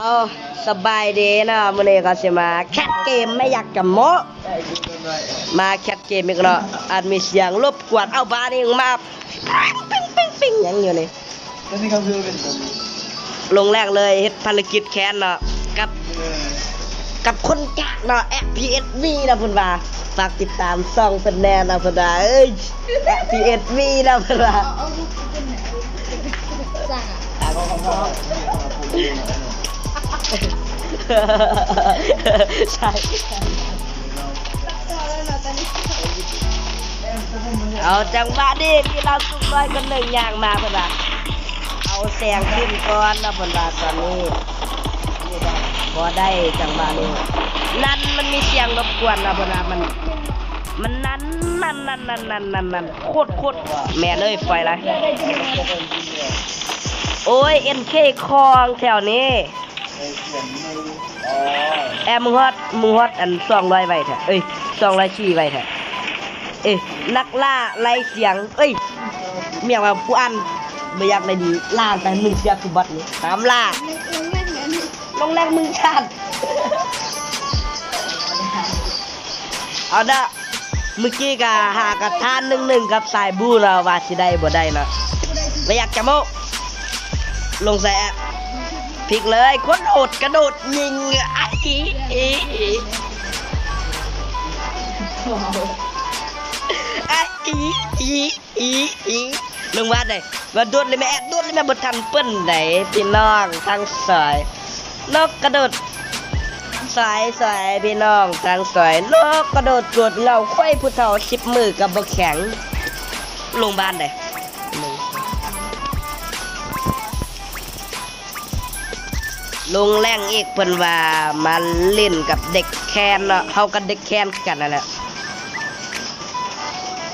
ເອົາ ສະບາຍດີເນາະ, ມື້ນີ້ກໍຊິມາແຄດເກມ ແມ່ນຢາກຈະໂມ້ ມາແຄດເກມອີກເນາະ, ອາດມີສຽງລົບກວນ. ເອົາ ບາດນີ້ມາ ປິງ ປິງ ປິງ ຫຍັງຢູ່ນີ້? ລົງແລກເລີຍ ເຮັດພາລະກິດແຄນເນາະ ກັບ ກັບຄົນຈາກເນາະ ເອັຟພີເອັສວີ ເນາະ ເພິ່ນວ່າ. ຝາກຕິດຕາມຊ່ອງເພິ່ນແດ່ເນາະ ເພິ່ນວ່າ ເອີຍ ເອັຟພີເອັສວີ ເນາະ ເພິ່ນວ່າ. ເອົາ ຈັງຫວະນີ້ມີລາວສຸກນ້ອຍຄົນໜຶ່ງຍ່າງມາ ເພິ່ນວ່າ ເອົາແສງຂຶ້ນກ່ອນເນາະ ເພິ່ນວ່າ. ຕອນນີ້ບໍ່ໄດ້ ຈັງຫວະນີ້ ນັ້ນ ມັນມີສຽງລົບກວນເນາະ ເພິ່ນວ່າ. ມັນ ມັນນັ້ນ ນັ້ນ ນັ້ນ ໂຄດ ໂຄດ ແມ່ນເລີຍ ໄຟຫຼາຍ. ໂອ້ຍ ເອັມເຄ ຂອງແຖວນີ້. ແອ ມຶງຮອດ ມຶງຮອດອັນສອງຮ້ອຍໄວແທ້ ເອີຍ ສອງຮ້ອຍສີ່ໄວແທ້. ເອີຍ ນັກລ່າໄລ່ສຽງ ເອີຍ ແມ່ນວ່າຜູ້ອ່ານບໍ່ຢາກໄດ້ດີ ລ້ານໄປໜຶ່ງເທື່ອຄືບັດນີ້ ຕາມລ່າ ລົງແລກ ມຶງຊາດ. ເອົາເດີ ມື້ກີ້ກະຫາກະທານໜຶ່ງໜຶ່ງກັບສາຍບູເນາະ ວ່າຊິໄດ້ບໍ່ໄດ້ເນາະ ບໍ່ຢາກຈະໂມ້. ລົງໃສ່ແອ ພິກເລີຍ ຄົນໂຫດກະໂດດຍິງ ອາອີ ອາອີ ອາອີ ອາອີ ອາອີ ລົງມາເດ້ ວ່າໂດດເລີຍແມ່ ໂດດເລີຍແມ່ ບໍ່ທັນເພິ່ນໃດ ພີ່ນ້ອງທາງຊອຍ. ນົກກະໂດດ ສວຍ ສວຍ ພີ່ນ້ອງທາງຊອຍ ນົກກະໂດດໂກດເຫງົ້າ ຄວາຍຜູ້ເຖົ້າສິບມື້ກໍບໍ່ແຂງ. ລົງບ້ານໃດ ລົງແລງອີກ ເພິ່ນວ່າມາຫຼິ້ນກັບເດັກແຄນເນາະ ເຮົາກັບເດັກແຄນຄືກັນນັ້ນແຫຼະ.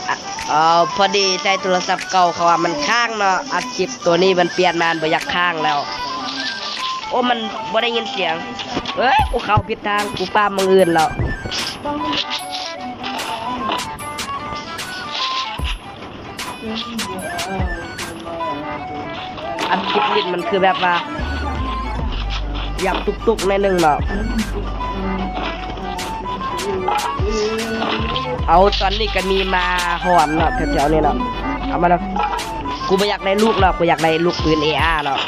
ອາ ເອົາ ພໍດີໃຊ້ໂທລະສັບເກົ່າ ເຂົາວ່າມັນຄ້າງເນາະ ອັດຄລິບໂຕນີ້ມັນປ່ຽນມາ ມັນບໍ່ຢາກຄ້າງແລ້ວ. ໂອ້ ມັນບໍ່ໄດ້ຍິນສຽງ ເອີຍ ກູເຂົ້າຜິດທາງ ກູຟາມໝ່ອງອື່ນແລ້ວ. ອັນຄິດຫຼິ້ນມັນຄືແບບວ່າຢາກຕຸກໆໜ້ອຍໜຶ່ງເນາະ. ເອົາ ຕອນນີ້ກະມີໝາຫອນເນາະ ແຖວໆນີ້ເນາະ. ເອົາມາເນາະ ກູບໍ່ຢາກໄດ້ລູກເນາະ ກູຢາກໄດ້ລູກປືນເອອາເນາະ.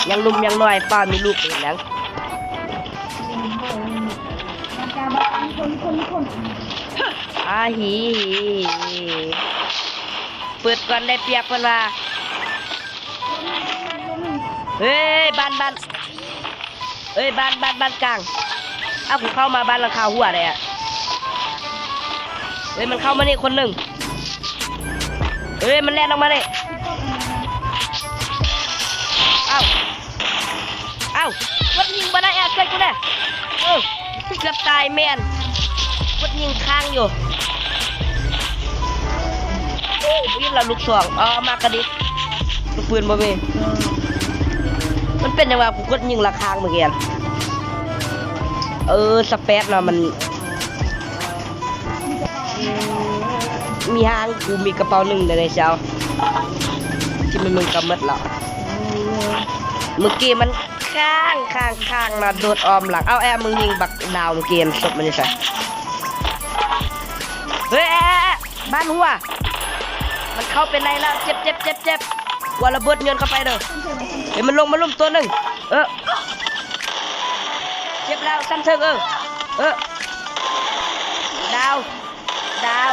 ຍັງໜຸ່ມຍັງນ້ອຍ ປ້າມີລູກເປັນຫຍັງ? ອາ ຫີ ເປີດກ່ອນໄດ້ປຽບເພິ່ນວ່າ. ເຮີ້ຍ ບ້ານ ບ້ານ ເອີຍ ບ້ານ ບ້ານ ບ້ານກາງ. ເອົາ ກູເຂົ້າມາບ້ານຫຼັງຄາຫົວໄດ້ອະ. ເອີຍ ມັນເຂົ້າມານີ້ຄົນໜຶ່ງ. ເອີຍ ມັນແລ່ນອອກມານີ້. ເອົ້າ ເອົ້າ ກົດຍິງບໍ່ໄດ້ ແອດໃສ່ກູແດ່. ເອີ ເກືອບຕາຍແມ່ນ ກົດຍິງຄ້າງຢູ່. ໂອ້ຍ ຍິງລະລູກສອງ. ເອົາ ມາກະດິ ລູກປືນບໍ່ມີ. ມັນເປັນຫຍັງວະ ກູກົດຍິງລະຄ້າງມື້ກີ້. ເອີ ສະແປດເນາະ ມັນ ມີຫ້າງ ກູມີກະເປົາໜຶ່ງໃນເຈົ້າ ທີ່ມັນ ມັນກະໝົດແລ້ວ. ມື້ກີ້ມັນຄ້າງ ຄ້າງ ຄ້າງມາໂດດອ້ອມຫຼັງ. ເອົາ ແອ ມຶງຍິງບັກດາວມື້ກີ້ ສົບມັນຢູ່ໃສ? ເຮີ້ຍ ແອ ແອ ແອ ບ້ານຫົວ ມັນເຂົ້າໄປໃນແລ້ວ. ເຈັບ ເຈັບ ເຈັບ ເຈັບ. ຫົວລະເບີດໂຍນເຂົ້າໄປເດີ. ເອີ ມັນລົງມາລຸ່ມຕົວໜຶ່ງ. ເອີ ເຈັບແລ້ວ ຊັ້ນເທິງ. ເອີ ເອີ ດາວ ດາວ.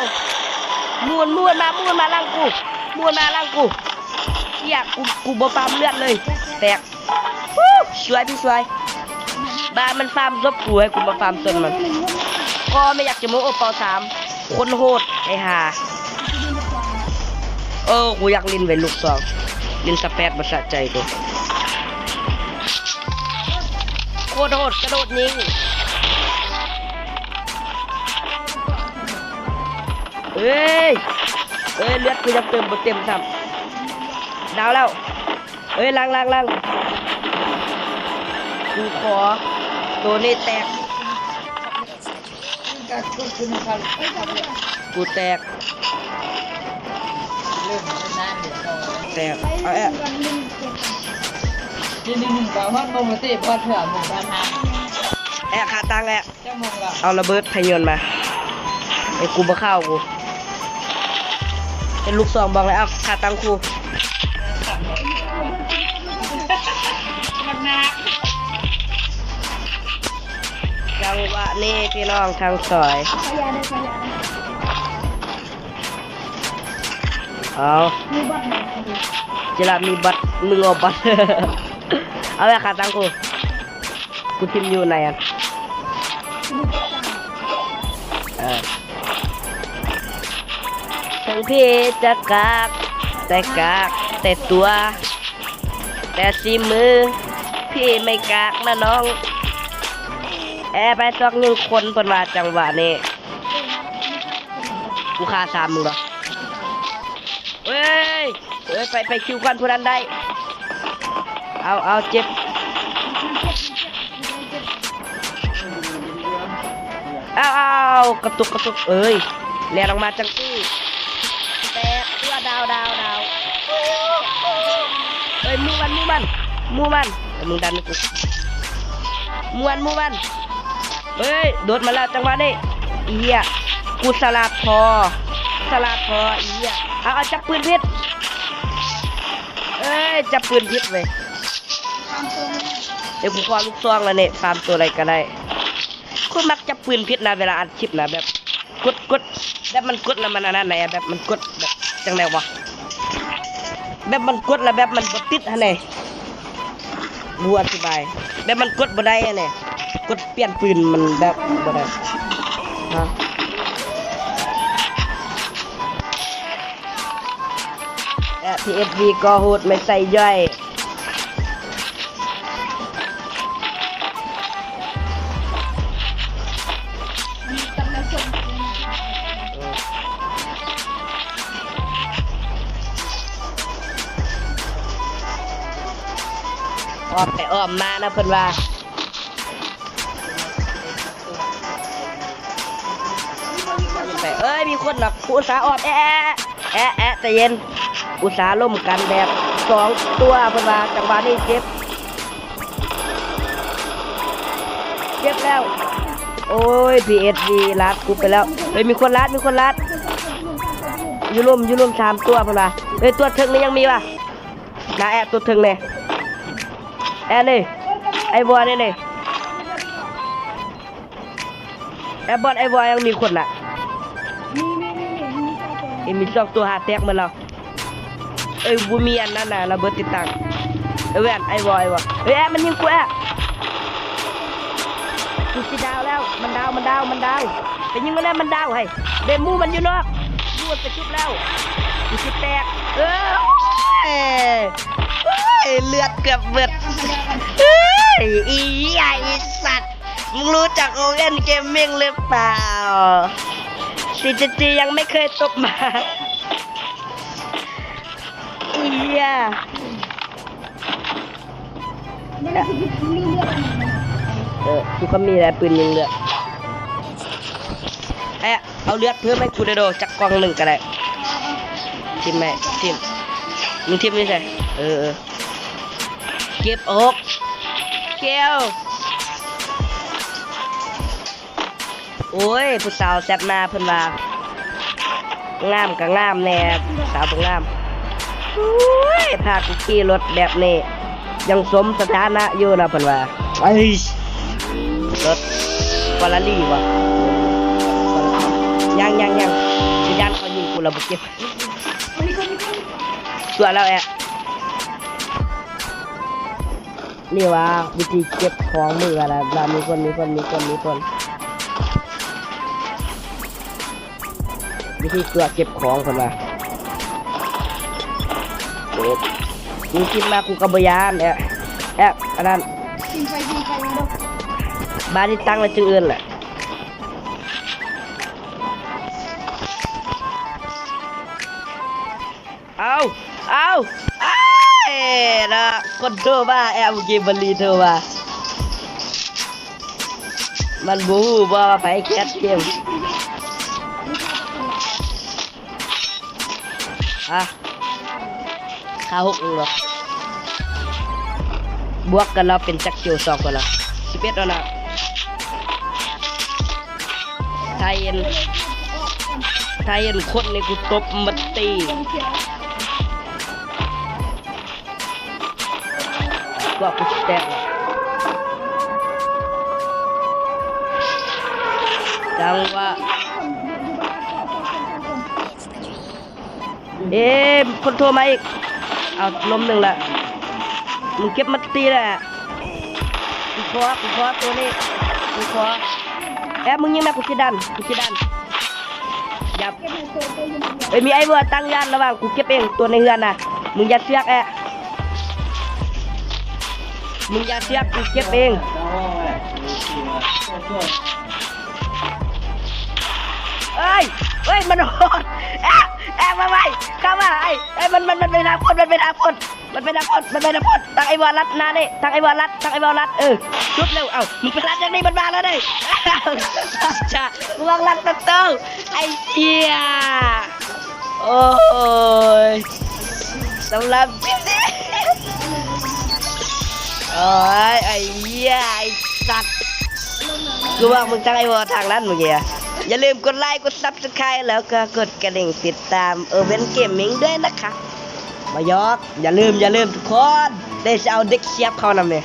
ໝູນ ໝູນມາ ໝູນມາຫຼັງກູ ໝູນມາຫຼັງກູ. ເອີຍ ກູ ກູບໍ່ຟາມເລືອດເລີຍ. ແຕກ. ສວຍ ພີ່ສວຍ. ບາດມັນຟາມສົບກູ ໃຫ້ກູມາຟາມຕົ້ນມັນ. ກໍແມ່ນຢາກຈະໂມ້ ໂອ ເປົາສາມ ຄົນໂຫດໄອ້ຫ່າ. ເອີ ກູຢາກຫຼິ້ນເວນລູກສອງ ຫຼິ້ນສະແປດບໍ່ສະໃຈກູ. ໂຄດໂຫດ ກະໂດດຍິງ. ເອີຍ ເອີຍ ເລືອດກູຍັງເຕີມບໍ່ເຕັມຊ້ຳ. ດາວແລ້ວ. ເອີຍ ຫຼັງ ຫຼັງ ຫຼັງ. ກູຂໍ ໂຕນີ້ແຕກ. ກູແຕກ ແຕກ. ເອົາແອະ. ດຽວນີ້ກໍຮອດໂມງແລ້ວຕິ ຮອດເທື່ອໂມງ ແອະ ຂາຕັ້ງແອະ ຈັກໂມງແລ້ວ? ເອົາລະເບີດພະຍົນມາ. ເອີ ກູບໍ່ເຂົ້າ ກູເປັນລູກສອງບອກແລ້ວ. ເອົາຂາຕັ້ງຄູ. ຈັງຫວະນີ້ພີ່ນ້ອງທາງສອຍ. ເອົາ ມີບັດ ຈິລາມີບັດ ມຶງເອົາບັດ. ເອົາໄວ້ຂາຕັ້ງກູ ກູຖິ້ມຢູ່ໃນອັນ ເອີ ເຖິງພີ່ຈະກາກ ແຕ່ກາກແຕ່ຕົວ ແຕ່ສີມື ພີ່ໄມ່ກາກນະນ້ອງ. ແອ ໄປຊອກຍິງຄົນເພິ່ນວ່າ ຈັງຫວະນີ້. ກູຂ້າສາມມຶງດອກ. ເອີຍ ເອີຍ ໄປ ໄປຄິວກ່ອນຜູ້ນັ້ນໄດ້. ເອົາ ເອົາ ເຈັບ. ເອົາ ເອົາ ກະຕຸກ ກະຕຸກ. ເອີຍ ແລ່ນອອກມາຈັ່ງຊີ້. ແຕກ ຕົວດາວ ດາວ ດາວ. ເອີຍ ໝູ່ມັນ ໝູ່ມັນ ໝູ່ມັນ. ເອີຍ ມຶງດັນກູ ໝູ່ມັນ ໝູ່ມັນ. ເອີຍ ໂດດມາແລ້ວຈັງຫວະນີ້. ອີເຫຍ ກູສະຫຼາດພໍ ສະຫຼາດພໍ ອີເຫຍ. ເອົາ ເອົາ ຈັບປືນຜິດ. ເອີຍ ຈັບປືນຜິດເວີຍ. ເອີຍ ກູຂໍລູກຊອງແລ້ວນີ້ ສາມໂຕໃດກໍໄດ້. ກູມັກຈັບປືນຜິດນະ ເວລາອັດຄລິບນະ ແບບກົດ ກົດ ແບບມັນກົດແລ້ວມັນອັນນັ້ນນະ ແບບມັນກົດແບບຈັ່ງໃດວະ ແບບມັນກົດແລ້ວແບບມັນບໍ່ຕິດຫັ້ນແຫຼະ. ບໍ່ອະທິບາຍ ແບບມັນກົດບໍ່ໄດ້ຫັ້ນແຫຼະ ກົດປ່ຽນປືນມັນແບບບໍ່ໄດ້. ຮະ ແອະ ພີເອັສວີກໍໂຫດ ໄມ່ໃສ່ຍ່ອຍ. ອ້ອມໄປອ້ອມມານະເພິ່ນວ່າ. ເອີຍ ມີຄົນນະ ອຸດສາອອກ ແອະ ແອະ ແອະ ໃຈເຢັນ ອຸດສາລົມກັນແບບສອງຕົວ ເພິ່ນວ່າ ຈັງຫວະນີ້ເຈັບ ເຈັບແລ້ວ. ໂອ້ຍ ພີເອັສວີລາດກູໄປແລ້ວ. ເອີຍ ມີຄົນລາດ ມີຄົນລາດ ຢູ່ລຸ່ມ ຢູ່ລຸ່ມສາມຕົວ ເພິ່ນວ່າ. ເອີຍ ຕົວເທິງນີ້ຍັງມີວະ ນາແອະ ຕົວເທິງແດ່ ແອະ ນີ້ ໄອ້ບົວນີ້ ນີ້. ແອບອດ ໄອ້ວອ ຍັງມີຄົນນະ ມີ ມີ ມີ ມີ ມີສອງຕົວ ເອີ ມີສອງຕົວ ຫາແຕກໝົດແລ້ວ. ເອີຍ ບໍ່ມີອັນນັ້ນນະ ລະເບີດຕິດຕັ້ງ. ເອີ ແວ່ນ ໄອ້ວອ ໄອ້ວອ ເອີຍ ແອບ ມັນຍິງກູແອບ ກູຊິດາວແລ້ວ ມັນດາວ ມັນດາວ ມັນດາວ ໄປຍິງມັນແລ້ວ ມັນດາວ ໃຫ້ເບໝູມັນຢູ່ນອກ ໝູໄປຊຸບແລ້ວ ກູຊິແຕກ. ເອີຍ ໂອ້ຍ ເລືອດເກືອບເບິດ. ເອີຍ ອີຫຍັງ ອີສັດ ມຶງຮູ້ຈັກໂອເວັນເກມມິງຫຼືເປົ່າ? ຊີຈີຈີຍັງໄມ່ເຄີຍຕົບມາ. ອີຫຍັງ ເອີ ກູກໍມີແຫຼະ ປືນຍິງເລືອດ. ແອະ ເອົາເລືອດເພີ່ມໃຫ້ກູແດ່ໂດ ຈັກກ່ອງໜຶ່ງກໍໄດ້. ຖິ້ມໄວ້ ຖິ້ມ ມຶງຖິ້ມຢູ່ໃສ? ເອີ ເອີ. ເກັບອອກແກ້ວ. ໂອ້ຍ ຜູ້ສາວແຊັດມາ ເພິ່ນວ່າ ງາມກໍງາມແດ່ ສາວບໍ່ງາມ. ໂອ້ຍ ພາກູຂີ່ລົດແບບນີ້ ຍັງສົມສະຖານະຢູ່ນະ ເພິ່ນວ່າ. ໄອ້ ລົດເຟີຣາຣີຫວະ? ຍັງ ຍັງ ຍັງ ຢ້ານເຂົາຍິງກູລະບໍ່ເຈັບ. ຕົວະແລ້ວແອະ. ນີ້ວ່າວິທີເກັບຂອງມື້ນະ ວ່າມີຄົນ ມີຄົນ ມີຄົນ ມີຄົນ ວິທີຕົວະເກັບຂອງເພິ່ນວ່າ. ເກັບ ມີກິນມາ ກູກໍບໍ່ຢ້ານແອະ ແອະ ອັນນັ້ນ ກິນໄປ ກິນໄປ ບາດນີ້ຕັ້ງແລ້ວຈຶ່ງເອີ້ນແຫຼະ. ເອົາ ເອົາ ເອີຍ ນະ ຄົນໂທມາ ແອມເກມເບີລີໂທມາ. ມັນບໍ່ຮູ້ບໍ່ວ່າໃຜແຄດເກມ. ຮະ ຄາຫົກເອງເນາະ. ບວກກັນແລ້ວເປັນຈັກຄິວສອງຄົນລະ ສິບເອັດແລ້ວນະ. ຖ້າເຫັນ ຖ້າເຫັນຄົນນີ້ກູຕົບມັນຕີ ກວ່າກູຊິແຕກລະ ຈັງຫວະ. ເອ ຄົນໂທມາອີກ ເອົາ ລົ້ມໜຶ່ງລະ ມຶງເກັບມັນຕີແຫຼະ ກູຂໍ ກູຂໍໂຕນີ້ ກູຂໍ. ແອບ ມຶງຍິງນະ ກູຊິດັນ ກູຊິດັນ ຢ່າ ເອີຍ ມີໄອ້ເວີຕັ້ງຢ້ານ ລະຫວ່າງ ກູເກັບເອງ ໂຕໃນເຮືອນນະ ມຶງຢ່າເຊືອກແອ ມຶງຢ່າເຊືອກ ກູເກັບເອງ. ເອີຍ ເອີຍ ມັນໂຫດ ແອບ ແອບ ມາໄວ ເຂົ້າມາ ໄອ້ ໄອ້ ມັນ ມັນ ມັນໄປທາງພຸ້ນ ມັນໄປທາງພຸ້ນ ມັນໄປທາງພຸ້ນ ມັນໄປທາງພຸ້ນ ຕັ້ງໄອ້ວອນລັດໜ້ານີ້ ຕັ້ງໄອ້ວອນລັດ ຕັ້ງໄອ້ວອນລັດ ເອີ ຊຸບເລັວ ເອົ້າ ມຶງໄປລັດຢ່າງນີ້ ມັນມາແລ້ວເດ້ ຈະ ລອງລັດປະຕູ ໄອ້ເຫ້ຍ ໂອ້ຍ ສຳລັບຄລິບນີ້ ໂອ້ຍ ໄອ້ເຫ້ຍ ໄອ້ສັດ ຄືວ່າມຶງຕັ້ງໄອ້ວອທາງນັ້ນມື້ກີ້ ຢ່າລືມກົດໄລ ກົດຊັບສະໄຄຣບ໌ ແລ້ວກໍກົດກະດິ່ງຕິດຕາມ Oven Gaming ດ້ວຍນະຄະ ບໍ່ຢອກ ຢ່າລືມ ຢ່າລືມທຸກຄົນ ເດ ຊິເອົາເດັກສຽບເຂົ້ານຳເດ.